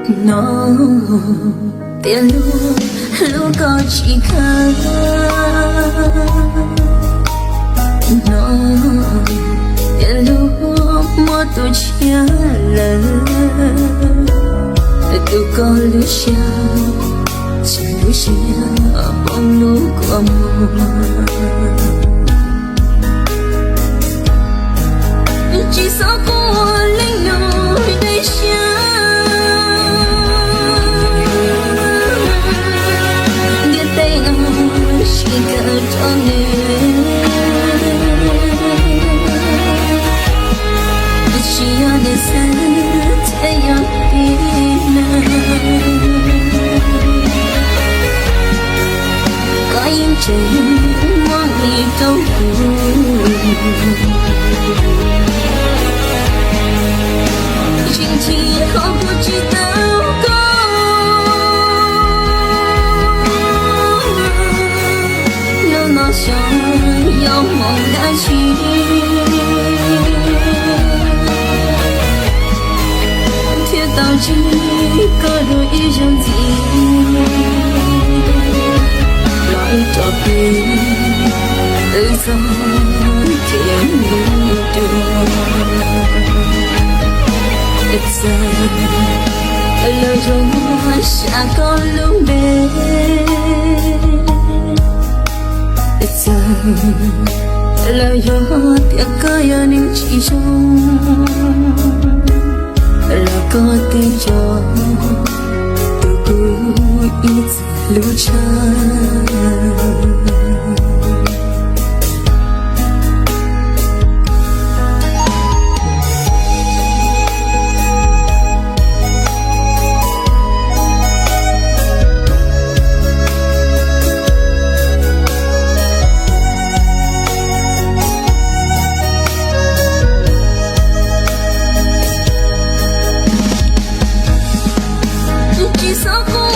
No tias lub hlub koj tsis kawg, no tias lub muab tus tshiab lawm, tus koj lub siab tsis lub siab poob lub kua muag. Tsis txhob quaj leej nus dej siab, ntiaj teb no tsis kawm rau nws, tsis yog nws xwb thiaj yog tib neeg. Koj yeej tseem muaj nqis rau kuv, tseem chim qhov kuv tsis tau koj. Hnub no xyov yog hmoov dab tsi thiaj tau ntsib koj dua ib zaug ntxiv, los ib rov pib wb txoj kev mus dua. Txawm lawv yuav muab sam koj lub npe, txawm lawv yuav tias koj yog neeg tsis zoo, los koj twb yog tus kuv ib txwm hlub tshaj. Tsis txhob quaj